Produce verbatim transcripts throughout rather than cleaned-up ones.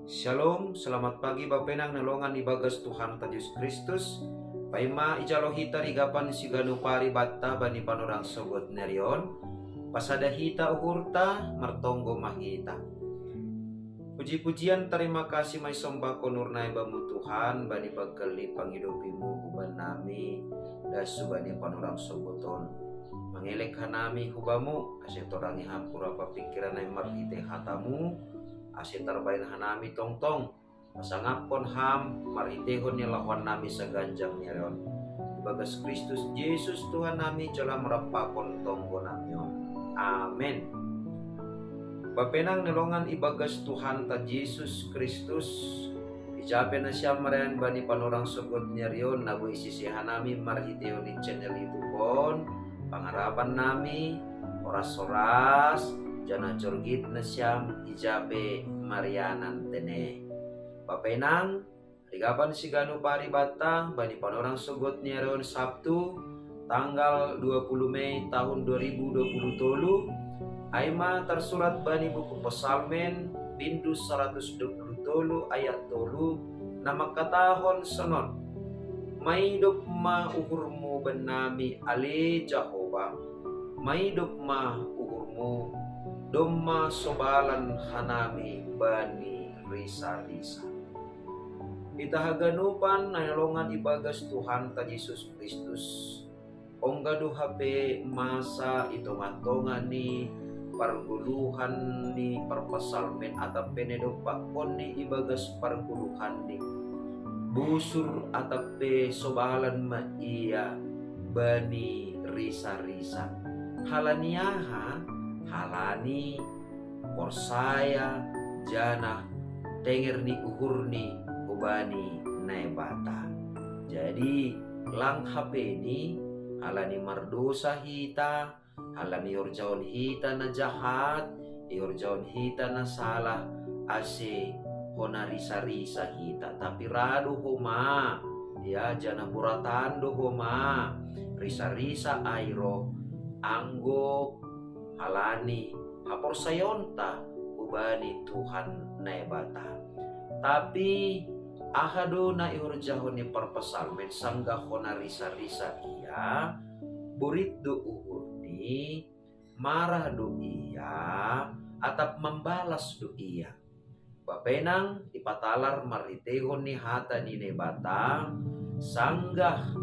Shalom, selamat pagi Bapenang nelongan ibagas Tuhan ta Jesus Kristus. Paima ijalo hita rigapan siganu pari batta bani panorang sogot nerion. Pasada hita uhurta, martonggo mahita. Puji-pujian, terima kasih mai sombako nurna bamu Tuhan bani pagkalli pangidopimu huban nami dasu bani panorang sogoton. Mangelek hanami hubamu ase torangi hampura papikiran nai marhite hatamu, ase tarbain hanami tongtong pasangapkon ham marhitehon ni lahoan nami saganjang ni areon. Ibagas Kristus Jesus Tuhan nami jola merappakon tonggo nami on. Amen. Bapenang nelongan ibagas Tuhan ta Jesus Kristus, ijape nasiam marayan bani panorang sogot nerion na boi sise hanami marhitehon ni channel YouTube on, pangarapan nami horas-horas jana jorgit nasiam ijape marianan tene. Bapenang, rigapan siganu pari batta bani panorang sogot nerion Sabtu tanggal dua puluh Mei tahun dua ribu dua puluh tolu. Aima tarsurat bani buku Psalmen bindu saratus dua puluh tolu ayat tolu na mangkatahon sonon: Maidop ma uhurmu bannami ale Jahowa, maidop ma uhurmu, domma sobalan hanami bani risa-risa. Ita haganupan na nelongan ibagas Tuhan ta Jesus Kristus, ongga do hape masa i tonga-tonga ni pargoluhan ni parpasalmen atap pe na idompakkonni ibagas pargoluhanni. Busur atap pe sobalan ma ia bani risa-risa. Halani aha? Halani porsaya jana tenger ni uhurni hubani Naibata. Jadi lang hapeni, halani mardosa hita, halani ihorjahon hita na jahat, ihorjahon hita na salah, ase hona risa-risa hita, tapi ra do homa, ya, jana boratan do homa risa-risa ai ro anggo halani haporsayaonta hubani Tuhan Naibata. Tapi aha do na ihorjahon ni parpasalmen? Sanggah hona risa-risa ia, borit do uhurni, marah do ia, atap mambalas do ia. Bapenang, ipatalar marhitehon ni hata ni Naibata, sanggah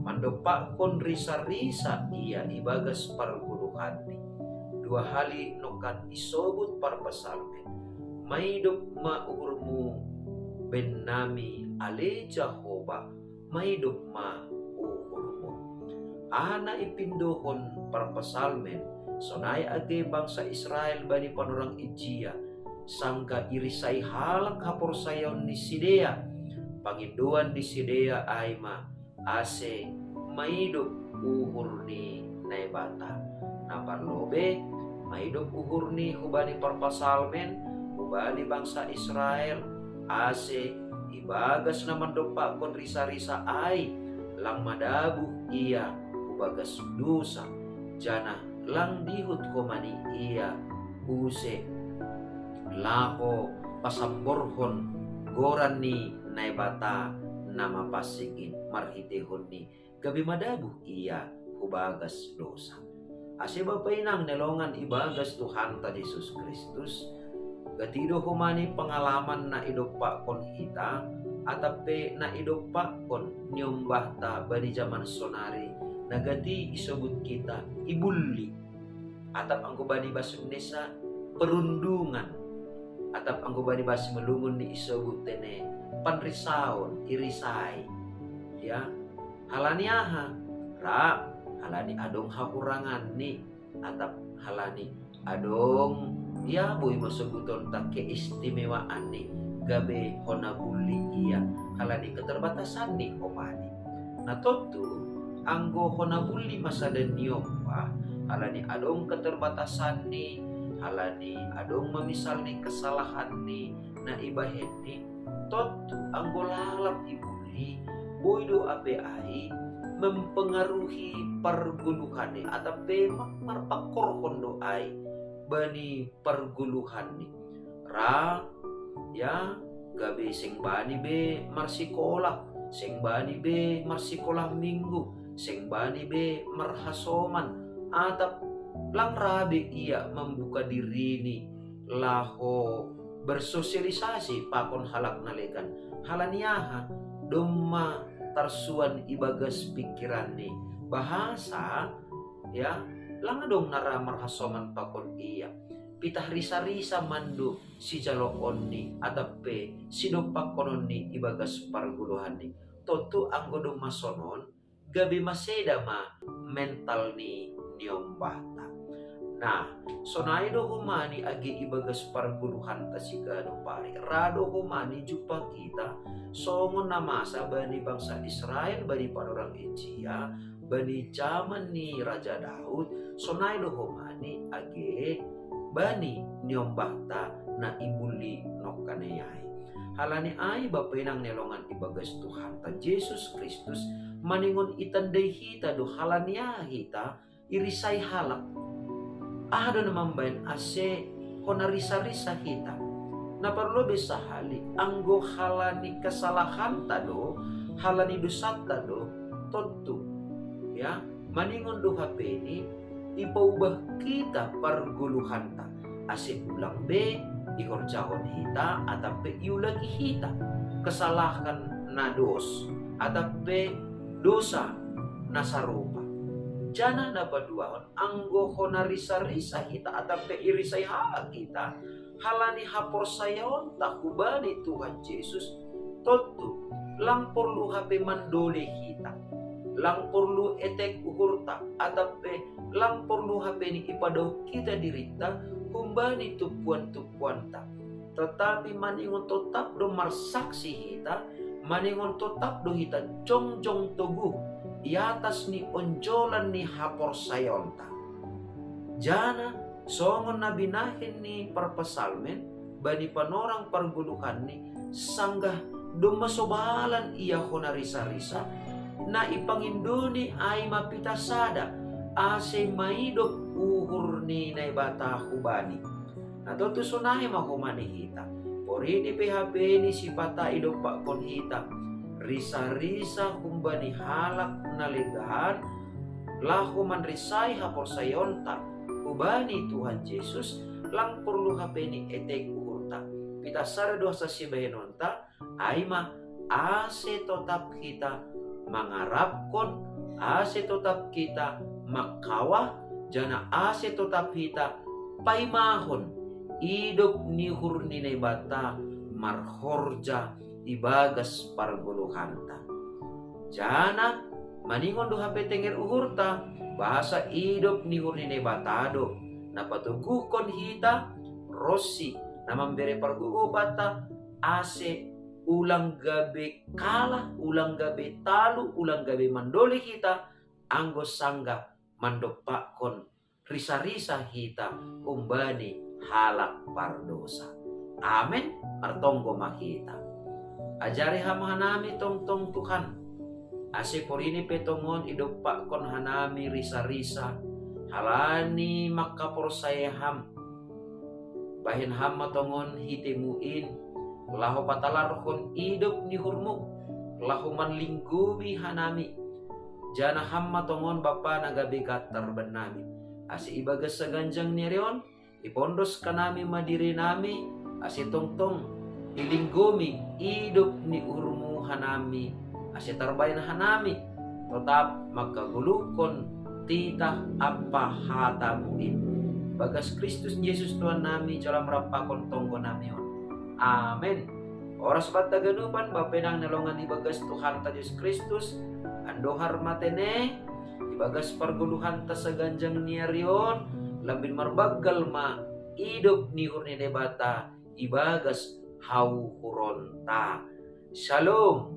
mandompakkon risa-risa ia ibagas pargoluhanni. Dua hali nongkan isobut parpasalmen: Maidop ma uhurmu bennami ale Jahowa, maidop ma uhurmu. Aha na ipindohon parpasalmen? Sonai age bangsa Israel bani panorang ijia, sanggah irisai halak haporsayaon ni sidea, pangindoan ni sidea ai ma ase maidop uhur ni Naibata. Na parlobei, maidop uhurni hubani parpasalmen, hubani bangsa Israel, ase ibagas na mandompakkon risa-risa ai, lang madabuh ia hubagas dosa, janah lang dihut homa ni ia use laho pasamborhon goran ni Naibata na mapansing in marhitehon ni gabe madabuh ia hubagas dosa. Ase bapa inang na hinaholongan ibagas Tuhanta Jesus Kristus, gati do homa ni pangalaman na idompakkon hita, atap pe na idompakkon niombahta bani jaman sonari, na gati isobut hita ibulli. Atap anggo bani bahasa Indonesia, perundungan. Atap anggo bani bahasa Melungun ni isobut tene panrisaon, irisai. Ya, halani aha? Ra, halani adong hahuranganni, atap halani adong, ya, boi ma sobutonta keistimewaanni, gabe hona bulli ia, halani keterbatasanni homani. Na tontu, anggo hona bulli ma sada niombah, halani adong keterbatasanni, halani adong ma misalni kesalahanni na ibahenni, tontu anggo lalap ibulli, boi do ape ai mempengaruhi pargoluhanni, atap pe ma-, marpangkorhon do ai bani pargoluhanni. Ra, ya, gabe seng bani be marsikola, seng bani be marsikola minggu, seng bani be marhasoman, atap lang rabe ia mambuka dirini laho bersosialisasi pakon halak na legan. Halani aha? Domma tarsuan ibagas pikiranni bahasa, ya, lang dong nara marhasoman pakon ia. Pitah risa-risa mando sijaloonni atap pe sidompakkononni ibagas parguluhanni. Tontu anggo domma sonon, gabe maseda ma mental ni niombahta. Nah, sonai do humani age ibagas parguluhanta siganup ari, ra do humani jumpa kita songon na masa bani bangsa Israel, bani panorang ijia, bani jaman ni Raja Daud, sonai do humani age bani niombahta na ibulli nongkanai ai. Halani ai, bapa inang na longan ibagas Tuhanta Jesus Kristus, maningon itandai hita do halani aha hita irisai halak. Aha do na mambaen ase hona risa-risa hita? Na parlu be sahali, anggo halani kesalahanta do, halani dosanta do, tontu, ya, maningon do hapeni ipaubah kita parguluhanta, ase ulang be ihorjahon hita atap pe iulaki hita kesalahan na dos atap pe dosa na sarupa. Janah na paduahon, anggo hona risa-risa hita atap pe irisai halak hita halani haporsayaonta hubani Tuhan Jesus, tontu lang porlu hape mandole hita, lang porlu etek uhurta, atap pe lang porlu hapeni ipadaoh hita dirinta humbani tumpuan-tumpuanta. Tetapi maningon totap do marsaksi hita, maningon totap do hita jongjong toguh i atas ni onjolan ni haporsayaonta. Janah songon na binahen ni parpsalmen bani panorang parguluhanni, sanggah domma sobalan ia hona risa-risa, na ipangindoni ai ma pitah sada, ase maidop uhur ni Naibata hubani. Na tontu sonai ma humani hita. Porini pe hapeni sipata idompakkon hita risa-risa humbani halak na legan, laho manrisai haporsayaonta hubani Tuhan Jesus, lang porlu hapeni etek uhurta. Pitah sada do asa sibahenonta, ai ma ase totap hita mangarapkon, ase totap hita mangkawah, janah ase totap hita paimahon idop ni uhur ni Naibata marhorja ibagas parguluhanta. Janah maningon do hape tenger uhurta, bahasa idop ni uhur ni Naibata do na patoguhkon hita, ronsi na mambere pargogou banta, ase ulang gabe kalah, ulang gabe talu, ulang gabe mandole hita, anggo sanggah mandompakkon risa-risa hita humbani halak pardosa. Amen. Martonggo ma hita. Ajari Ham hanami tongtong, Tuhan, ase porini pe tongon idompakkon hanami risa-risa halani mangkaporsayai Ham. Bahen Ham ma tongon hitemu in, laho patalarhon idop ni uhurmu, laho manlinggomi hanami, janah Ham ma tongon Bapa na gabe gantar bannami, ase ibagas saganjang ni ari on, ipondos hanami ma dirinami, ase tongtong ilinggomi idop ni uhurmu hanami, ase tarbahen hanami totap mangkagoluhkon titah ampa hatamu in. Bagas Kristus Jesus Tuhannami, jalo Ham rap pakon tonggonami on. Amen. Horas banta ganupan, bapa inang na longan ibagas Tuhanta Jesus Kristus, andohar ma tene ibagas pargoluhanta saganjang ni ari on, lambin marbanggal ma idop ni uhur ni Debata ibagas hauhuronta. Shalom.